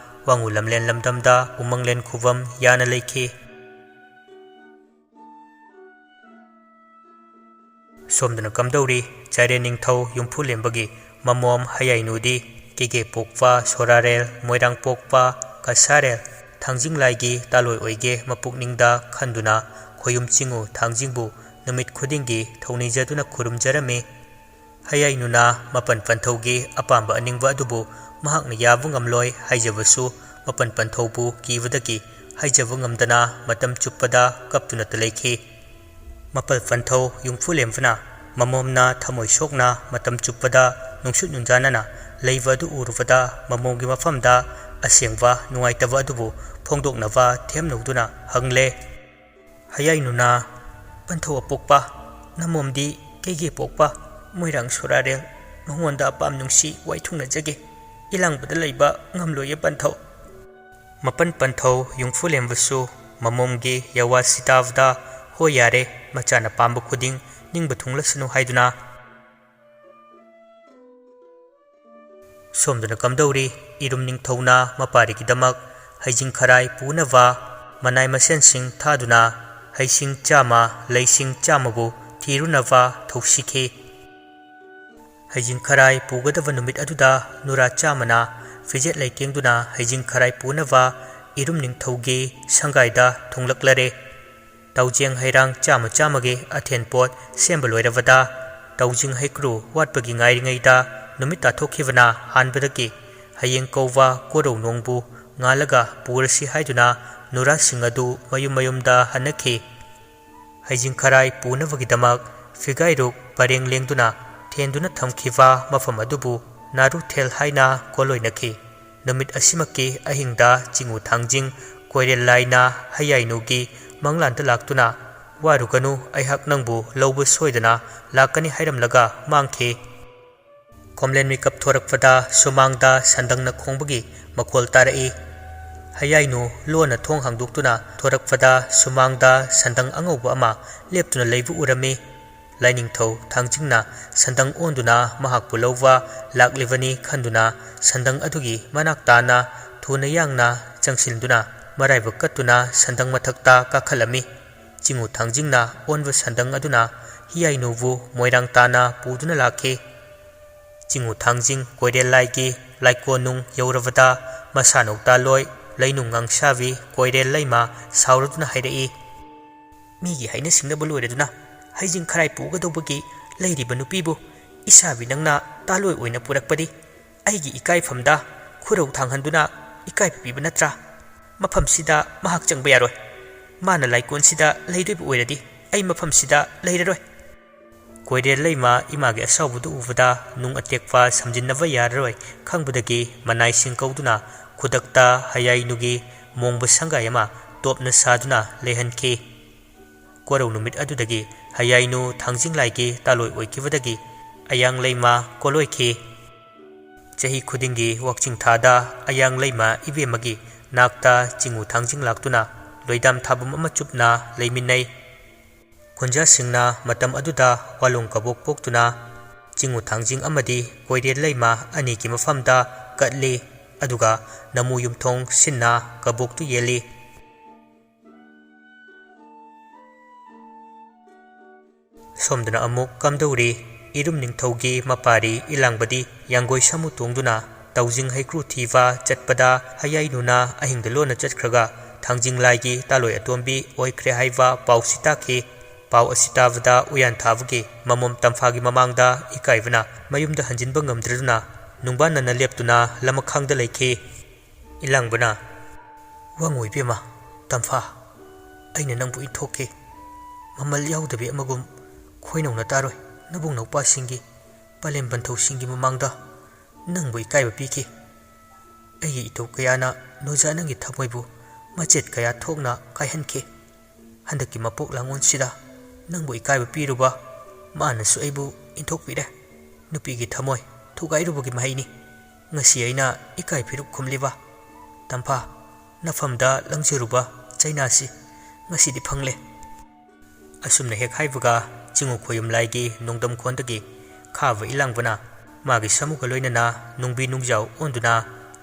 ꯋꯥꯉꯨ ꯂꯝꯂꯦꯟ ꯂꯝꯗꯝꯗ ꯎꯃꯪꯂꯦꯟ ꯈꯨꯕꯝ ꯌꯥꯅ ꯂꯩꯈꯤ꯫ ꯁꯣꯝꯗꯅ ꯀꯝꯗꯧꯔꯤ ꯆꯥꯏꯔꯦꯟ ꯅꯤꯡꯊꯧ ꯌꯨꯝꯐꯨꯂꯦꯝꯕꯒꯤ ꯃꯃꯣꯝ ꯍꯌꯥꯏꯅꯨꯗꯤ ꯀꯦꯒꯦ ꯄꯣꯛꯄ ꯁꯣꯔꯥꯔꯦꯜ, ꯃꯣꯏꯔꯥꯡ ꯄꯣꯛꯄ ꯀꯁꯥꯔꯦꯜ, ꯊꯥꯡꯖꯤꯡ ꯂꯥꯏꯒꯤ ꯇꯥꯂꯣꯏ ꯑꯣꯏꯒꯦ ꯃꯄꯨꯛꯅꯤꯡꯗ ꯈꯟꯗꯨꯅ ꯈꯣꯌꯨꯝ ꯆꯤꯡꯉꯨ ꯊꯥꯡꯖꯤꯡꯕꯨ ꯅꯨꯃꯤꯠ ꯈꯨꯗꯤꯡꯒꯤ ꯊꯧꯅꯤꯖꯗꯨꯅ ꯈꯨꯔꯨꯝꯖꯔꯝꯃꯤ꯫ ꯍꯌꯥꯏꯅꯨꯅ ꯃꯄꯟ ꯄꯟꯊꯧꯒꯤ ꯑꯄꯥꯝꯕ ꯑꯅꯤꯡꯕ ꯑꯗꯨꯕꯨ ꯃꯍꯥꯛꯅ ꯌꯥꯕ ꯉꯝꯂꯣꯏ ꯍꯥꯏꯖꯕꯁꯨ, ꯃꯄꯟ ꯄꯟꯊꯧꯕꯨ ꯀꯤꯕꯗꯒꯤ ꯍꯥꯏꯖꯕ ꯉꯝꯗꯅ ꯃꯇꯝ ꯆꯨꯞꯄꯗ ꯀꯞꯇꯨꯅꯇ ꯂꯩꯈꯤ꯫ ꯃꯄꯜ ꯄꯟꯊꯧ ꯌꯨꯝꯐꯨꯂꯦꯝꯕꯅ ꯃꯃꯣꯝꯅ ꯊꯃꯣꯏ ꯁꯣꯛꯅ ꯃꯇꯝ ꯆꯨꯞꯄꯗ ꯅꯨꯡꯁꯨꯠ ꯅꯨꯡꯖꯥꯅꯅ ꯂꯩꯕ ꯑꯗꯨ ꯎꯔꯨꯕꯗ, ꯃꯃꯣꯝꯒꯤ ꯃꯐꯝꯗ ꯑꯁꯦꯡꯕ ꯅꯨꯡꯉꯥꯏꯇꯕ ꯑꯗꯨꯕꯨ ꯐꯣꯡꯗꯣꯛꯅꯕ ꯊꯦꯝꯅꯧꯗꯨꯅ ꯍꯪꯂꯦ꯫ ꯍꯌꯥꯏꯅꯨꯅ, "ꯄꯟꯊꯧ ꯑꯄꯣꯛꯄ, ꯅꯃꯣꯝꯗꯤ ꯀꯩꯒꯤ ꯄꯣꯛꯄ, ꯃꯣꯏꯔꯥꯡ ꯁꯣꯔꯥꯔꯦꯜ, ꯃꯉꯣꯟꯗ ꯑꯄꯥꯝ ꯅꯨꯡꯁꯤ ꯋꯥꯏꯊꯨꯡꯅꯖꯒꯦ꯫ ꯏꯂꯥꯡꯕꯗ ꯂꯩꯕ ꯉꯝꯂꯣꯏꯌꯦ ꯄꯟꯊꯧ"꯫ ꯃꯄꯟ ꯄꯟꯊꯧ ꯌꯨꯝꯐꯨꯂꯦꯝꯕꯁꯨ ꯃꯃꯣꯝꯒꯤ ꯌꯥꯋꯥꯁꯤ ꯇꯥꯕꯗ, "ꯍꯣꯏ ꯌꯥꯔꯦ, ꯃꯆꯥꯅ ꯄꯥꯝꯕ ꯈꯨꯗꯤꯡ ꯅꯤꯡꯕ ꯊꯨꯡꯂꯁꯅꯨ" ꯍꯥꯏꯗꯨꯅ ꯁꯣꯝꯗꯅ ꯀꯝꯗꯧꯔꯤ? ꯏꯔꯨꯝ ꯅꯤꯡꯊꯧꯅ ꯃꯄꯥꯔꯤꯒꯤꯗꯃꯛ ꯍꯩꯖꯤꯡ ꯈꯔꯥꯏ ꯄꯨꯅꯕ ꯃꯅꯥꯏ ꯃꯁꯦꯟꯁꯤꯡ ꯊꯥꯗꯨꯅ ꯍꯩꯁꯤꯡ ꯆꯥꯝꯃ, ꯂꯩꯁꯤꯡ ꯆꯥꯝꯃꯕꯨ ꯊꯤꯔꯨꯅꯕ ꯊꯧꯁꯤꯈꯤ꯫ ꯍꯩꯖꯤꯡ ꯈꯔꯥꯏ ꯄꯨꯒꯗꯕ ꯅꯨꯃꯤꯠ ꯑꯗꯨꯗ ꯅꯨꯔꯥ ꯆꯥꯝꯃꯅ ꯐꯤꯖꯦꯠ ꯂꯩꯇꯦꯡꯗꯨꯅ ꯍꯩꯖꯤꯡ ꯈꯔꯥꯏ ꯄꯨꯅꯕ ꯏꯔꯨꯝ ꯅꯤꯡꯊꯧꯒꯤ ꯁꯪꯒꯥꯏꯗ ꯊꯨꯡꯂꯛꯂꯔꯦ꯫ ꯇꯧꯖꯦꯡ ꯍꯩꯔꯥꯡ ꯆꯥꯝꯃ ꯆꯥꯝꯃꯒꯤ ꯑꯊꯦꯟ ꯄꯣꯠ ꯁꯦꯝꯕ ꯂꯣꯏꯔꯕꯗ, ꯇꯧꯖꯤꯡ ꯍꯩꯀ꯭ꯔꯨ ꯋꯥꯠꯄꯒꯤ ꯉꯥꯏꯔꯤꯉꯩꯗ ꯅꯨꯃꯤꯠ ꯇꯥꯊꯣꯛꯈꯤꯕꯅ ꯍꯥꯟꯕꯗꯒꯤ ꯍꯌꯦꯡ ꯀꯧꯕ ꯀꯣꯔꯧ ꯅꯣꯡꯕꯨ ꯉꯥꯜꯂꯒ ꯄꯨꯔꯁꯤ ꯍꯥꯏꯗꯨꯅ ꯅꯨꯔꯥꯁꯤꯡ ꯑꯗꯨ ꯃꯌꯨꯝ ꯃꯌꯨꯝꯗ ꯍꯟꯅꯈꯤ꯫ ꯍꯩꯖꯤꯡ ꯈꯔꯥꯏ ꯄꯨꯅꯕꯒꯤꯗꯃꯛ ꯐꯤꯒꯥꯏꯔꯨꯛ ꯄꯔꯦꯡ ꯂꯦꯡꯗꯨꯅ ꯊꯦꯟꯗꯨꯅ ꯊꯝꯈꯤꯕ ꯃꯐꯝ ꯑꯗꯨꯕꯨ ꯅꯥꯔꯨꯊꯦꯜ ꯍꯥꯏꯅ ꯀꯣꯂꯣꯏꯅꯈꯤ꯫ ꯅꯨꯃꯤꯠ ꯑꯁꯤꯃꯛꯀꯤ ꯑꯍꯤꯡꯗ ꯆꯤꯡꯉꯨ ꯊꯥꯡꯖꯤꯡ ꯀꯣꯏꯔꯦꯜ ꯂꯥꯏꯅ ꯍꯌꯥꯏꯅꯨꯒꯤ ꯃꯪꯂꯥꯟꯗ ꯂꯥꯛꯇꯨꯅ, "ꯋꯥꯔꯨꯒꯅꯨ, ꯑꯩꯍꯥꯛ ꯅꯪꯕꯨ ꯂꯧꯕ ꯁꯣꯏꯗꯅ ꯂꯥꯛꯀꯅꯤ" ꯍꯥꯏꯔꯝꯂꯒ ꯃꯥꯡꯈꯤ꯫ ꯈꯣꯝꯂꯦꯟ ꯃꯤꯀꯞ ꯊꯣꯔꯛꯄꯗ ꯁꯨꯃꯥꯡꯗ ꯁꯟꯗꯪꯅ ꯈꯣꯡꯕꯒꯤ ꯃꯈꯣꯜ ꯇꯥꯔꯛꯏ꯫ ꯍꯌꯥꯏꯅꯨ ꯂꯣꯟꯅ ꯊꯣꯡ ꯍꯥꯡꯗꯣꯛꯇꯨꯅ ꯊꯣꯔꯛꯄꯗ ꯁꯨꯃꯥꯡꯗ ꯁꯟꯗꯪ ꯑꯉꯧꯕ ꯑꯃ ꯂꯦꯞꯇꯨꯅ ꯂꯩꯕ ꯎꯔꯝꯃꯤ꯫ ꯂꯥꯏꯅꯤꯡꯊꯧ ꯊꯥꯡꯖꯤꯡꯅ ꯁꯟꯗꯪ ꯑꯣꯟꯗꯨꯅ ꯃꯍꯥꯛꯄꯨ ꯂꯧꯕ ꯂꯥꯛꯂꯤꯕꯅꯤ ꯈꯟꯗꯨꯅ ꯁꯟꯗꯪ ꯑꯗꯨꯒꯤ ꯃꯅꯥꯛ ꯇꯥꯅ ꯊꯨꯅ ꯌꯥꯡꯅ ꯆꯪꯁꯤꯟꯗꯨꯅ ꯃꯔꯥꯏꯕꯛ ꯀꯠꯇꯨꯅ ꯁꯟꯗꯪ ꯃꯊꯛꯇ ꯀꯥꯈꯠꯂꯝꯃꯤ꯫ ꯆꯤꯡꯉꯨ ꯊꯥꯡꯖꯤꯡꯅ ꯑꯣꯟꯕ ꯁꯟꯗꯪ ꯑꯗꯨꯅ ꯍꯤꯌꯥꯏꯅꯨꯕꯨ ꯃꯣꯏꯔꯥꯡ ꯇꯥꯅ ꯄꯨꯗꯨꯅ ꯂꯥꯛꯈꯤ꯫ ꯆꯤꯡꯉꯨ ꯊꯥꯡꯖꯤꯡ ꯀꯣꯏꯔꯦꯜ ꯂꯥꯏꯒꯤ ꯂꯥꯏꯀꯣꯟꯅꯨꯡ ꯌꯧꯔꯕꯗ ꯃꯁꯥꯅꯧ ꯇꯥꯂꯣꯏ ꯂꯩꯅꯨꯡ ꯉꯥꯡꯁꯥꯕꯤ ꯀꯣꯏꯔꯦꯜ ꯂꯩꯃ ꯁꯥꯎꯔꯗꯨꯅ ꯍꯥꯏꯔꯛꯏ, "ꯃꯤꯒꯤ ꯍꯥꯏꯅ ꯁꯤꯡꯅꯕ ꯂꯣꯏꯔꯗꯨꯅ ꯍꯩꯖꯤꯡ ꯈꯔꯥꯏ ꯄꯨꯒꯗꯧꯕꯒꯤ ꯂꯩꯔꯤꯕ ꯅꯨꯄꯤꯕꯨ ꯏꯁꯥꯕꯤ ꯅꯪꯅ ꯇꯥꯂꯣꯏ ꯑꯣꯏꯅ ꯄꯨꯔꯛꯄꯗꯤ ꯑꯩꯒꯤ ꯏꯀꯥꯏꯐꯝꯗ ꯈꯨꯔꯧ ꯊꯥꯡꯍꯟꯗꯨꯅ ꯏꯀꯥꯏꯕ ꯄꯤꯕ ꯅꯠꯇ꯭ꯔꯥ? ꯃꯐꯝꯁꯤꯗ ꯃꯍꯥꯛ ꯆꯪꯕ ꯌꯥꯔꯣꯏ꯫ ꯃꯥꯅ ꯂꯥꯏꯀꯣꯟꯁꯤꯗ ꯂꯩꯗꯣꯏꯕ ꯑꯣꯏꯔꯗꯤ ꯑꯩ ꯃꯐꯝꯁꯤꯗ ꯂꯩꯔꯔꯣꯏ꯫ ꯀꯣꯏꯔꯦꯜ ꯂꯩꯃ ꯏꯃꯥꯒꯤ ꯑꯁꯥꯎꯕꯗꯨ ꯎꯕꯗ ꯅꯨꯡ ꯑꯇꯦꯛꯄ ꯁꯝꯖꯤꯟꯅꯕ ꯌꯥꯔꯔꯣꯏ ꯈꯪꯕꯗꯒꯤ ꯃꯅꯥꯏꯁꯤꯡ ꯀꯧꯗꯨꯅ ꯈꯨꯗꯛꯇ ꯍꯌꯥꯏꯅꯨꯒꯤ ꯃꯣꯡꯕ ꯁꯪꯒꯥꯏ ꯑꯃ ꯇꯣꯞꯅ ꯁꯥꯗꯨꯅ ꯂꯩꯍꯟꯈꯤ꯫ ꯀꯣꯔꯧ ꯅꯨꯃꯤꯠ ꯑꯗꯨꯗꯒꯤ ꯍꯌꯥꯏꯅꯨ ꯊꯥꯡꯖꯤꯡ ꯂꯥꯏꯒꯤ ꯇꯥꯂꯣꯏ ꯑꯣꯏꯈꯤꯕꯗꯒꯤ ꯑꯌꯥꯡ ꯂꯩꯃ ꯀꯣꯂꯣꯏꯈꯤ꯫ ꯆꯍꯤ ꯈꯨꯗꯤꯡꯒꯤ ꯋꯥꯛꯆꯤꯡ ꯊꯥꯗ ꯑꯌꯥꯡ ꯂꯩꯃ ꯏꯕꯦꯝꯃꯒꯤ ꯅꯥꯛꯇ ꯆꯤꯡꯉꯨ ꯊꯥꯡꯖꯤꯡ ꯂꯥꯛꯇꯨꯅ ꯂꯣꯏꯗꯥꯝ ꯊꯥꯕꯝ ꯑꯃ ꯆꯨꯞꯅ ꯂꯩꯃꯤꯟꯅꯩ꯫ ꯈꯨꯟꯖꯥꯁꯤꯡꯅ ꯃꯇꯝ ꯑꯗꯨꯗ ꯋꯥꯂꯣꯡ ꯀꯕꯣꯛ ꯄꯣꯛꯇꯨꯅ ꯆꯤꯡꯉꯨ ꯊꯥꯡꯖꯤꯡ ꯑꯃꯗꯤ ꯀꯣꯏꯔꯦꯜ ꯂꯩꯃ ꯑꯅꯤꯒꯤ ꯃꯐꯝꯗ ꯀꯠꯂꯤ, ꯑꯗꯨꯒ ꯅꯃꯨ ꯌꯨꯝꯊꯣꯡ ꯁꯤꯟꯅ ꯀꯕꯣꯛꯇꯨ ꯌꯦꯜꯂꯤ꯫ ꯁꯣꯝꯗꯅ ꯑꯃꯨꯛ ꯀꯝꯗꯧꯔꯤ? ꯏꯔꯨꯝ ꯅꯤꯡꯊꯧꯒꯤ ꯃꯄꯥꯔꯤ ꯏꯂꯥꯡꯕꯗꯤ ꯌꯥꯡꯒꯣꯏ ꯁꯥꯃꯨ ꯇꯣꯡꯗꯨꯅ ꯇꯧꯖꯤꯡ ꯍꯩꯀ꯭ꯔꯨ ꯊꯤꯕ ꯆꯠꯄꯗ ꯍꯌꯥꯏꯅꯨꯅ ꯑꯍꯤꯡꯗ ꯂꯣꯟꯅ ꯆꯠꯈ꯭ꯔꯒ ꯊꯥꯡꯖꯤꯡ ꯂꯥꯏꯒꯤ ꯇꯥꯂꯣꯏ ꯑꯇꯣꯝꯕꯤ ꯑꯣꯏꯈ꯭ꯔꯦ ꯍꯥꯏꯕ ꯄꯥꯎꯁꯤ ꯇꯥꯈꯤ꯫ ꯄꯥꯎ ꯑꯁꯤ ꯇꯥꯕꯗ ꯎꯌꯥꯟ ꯊꯥꯕꯒꯤ ꯃꯃꯣꯝ ꯇꯝꯐꯥꯒꯤ ꯃꯃꯥꯡꯗ ꯏꯀꯥꯏꯕꯅ ꯃꯌꯨꯝꯗ ꯍꯟꯖꯤꯟꯕ ꯉꯝꯗ꯭ꯔꯗꯨꯅ ꯅꯨꯡꯕꯥꯟꯅꯅ ꯂꯦꯞꯇꯨꯅ ꯂꯃꯈꯥꯡꯗ ꯂꯩꯈꯤ꯫ ꯏꯂꯥꯡꯕꯅ, "ꯋꯥꯉꯨ ꯏꯕꯦꯝꯃ, ꯇꯝꯐꯥ, ꯑꯩꯅ ꯅꯪꯕꯨ ꯏꯟꯊꯣꯛꯀꯦ꯫ ꯃꯃꯜ ꯌꯥꯎꯗꯕꯤ ꯑꯃꯒꯨꯝ ꯈꯣꯏꯅꯧꯅ ꯇꯥꯔꯣꯏ꯫ ꯅꯕꯨꯡ ꯅꯧꯄꯥꯁꯤꯡꯒꯤ, ꯄꯂꯦꯝ ꯄꯟꯊꯧꯁꯤꯡꯒꯤ ꯃꯃꯥꯡꯗ ꯅꯪꯕꯨ ꯏꯀꯥꯏꯕ ꯄꯤꯈꯤ꯫ ꯑꯩꯒꯤ ꯏꯇꯧ ꯀꯌꯥꯅ ꯅꯣꯏꯖꯥ ꯅꯪꯒꯤ ꯊꯃꯣꯏꯕꯨ ꯃꯆꯦꯠ ꯀꯌꯥ ꯊꯣꯛꯅ ꯀꯥꯏꯍꯟꯈꯤ꯫ ꯍꯟꯗꯛꯀꯤ ꯃꯄꯣꯛ ꯂꯥꯡꯑꯣꯟꯁꯤꯗ ꯅꯪꯕꯨ ꯏꯀꯥꯏꯕ ꯄꯤꯔꯨꯕ, ꯃꯥꯅꯁꯨ ꯑꯩꯕꯨ ꯏꯟꯊꯣꯛꯄꯤꯔꯦ꯫ ꯅꯨꯄꯤꯒꯤ ꯊꯃꯣꯏ ꯊꯨꯒꯥꯏꯔꯨꯕꯒꯤ ꯃꯍꯩꯅꯤ ꯉꯁꯤ ꯑꯩꯅ ꯏꯀꯥꯏ ꯐꯤꯔꯨꯛ ꯈꯨꯝꯂꯤꯕ꯫ ꯇꯝꯐꯥ, ꯅꯐꯝꯗ ꯂꯪꯖꯔꯨꯕ ꯆꯩꯅꯥꯁꯤ ꯉꯁꯤꯗꯤ ꯐꯪꯂꯦ꯫" ꯑꯁꯨꯝꯅ ꯍꯦꯛ ꯍꯥꯏꯕꯒ ꯆꯤꯡꯉꯨ ꯈꯣꯌꯨꯝ ꯂꯥꯏꯒꯤ ꯅꯣꯡꯗꯝ ꯈꯣꯟꯗꯒꯤ ꯈꯥꯕ ꯏꯂꯥꯡꯕꯅ ꯃꯥꯒꯤ ꯁꯥꯃꯨꯒ ꯂꯣꯏꯅꯅ ꯅꯨꯡꯕꯤ ꯅꯨꯡꯖꯥꯎ ꯑꯣꯟꯗꯨꯅ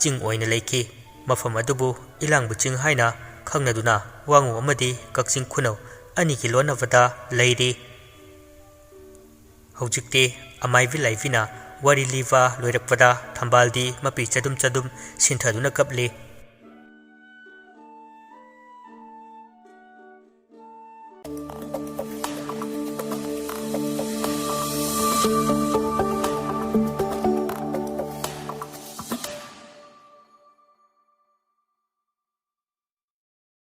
ꯆꯤꯡ ꯑꯣꯏꯅ ꯂꯩꯈꯤ꯫ ꯃꯐꯝ ꯑꯗꯨꯕꯨ ꯏꯂꯥꯡꯕ ꯆꯤꯡ ꯍꯥꯏꯅ ꯈꯪꯅꯗꯨꯅ ꯋꯥꯉꯨ ꯑꯃꯗꯤ ꯀꯛꯆꯤꯡ ꯈꯨꯅꯧ ꯑꯅꯤꯒꯤ ꯂꯣꯟꯅꯕꯗ ꯂꯩꯔꯤ꯫ ꯍꯧꯖꯤꯛꯇꯤ ꯑꯃꯥꯏꯕꯤ ꯂꯥꯏꯕꯤꯅ ꯋꯥꯔꯤ ꯂꯤꯕ ꯂꯣꯏꯔꯛꯄꯗ ꯊꯝꯕꯥꯜꯗꯤ ꯃꯄꯤ ꯆꯗꯨꯝ ꯆꯗꯨꯝ ꯁꯤꯟꯊꯗꯨꯅ ꯀꯞꯂꯤ꯫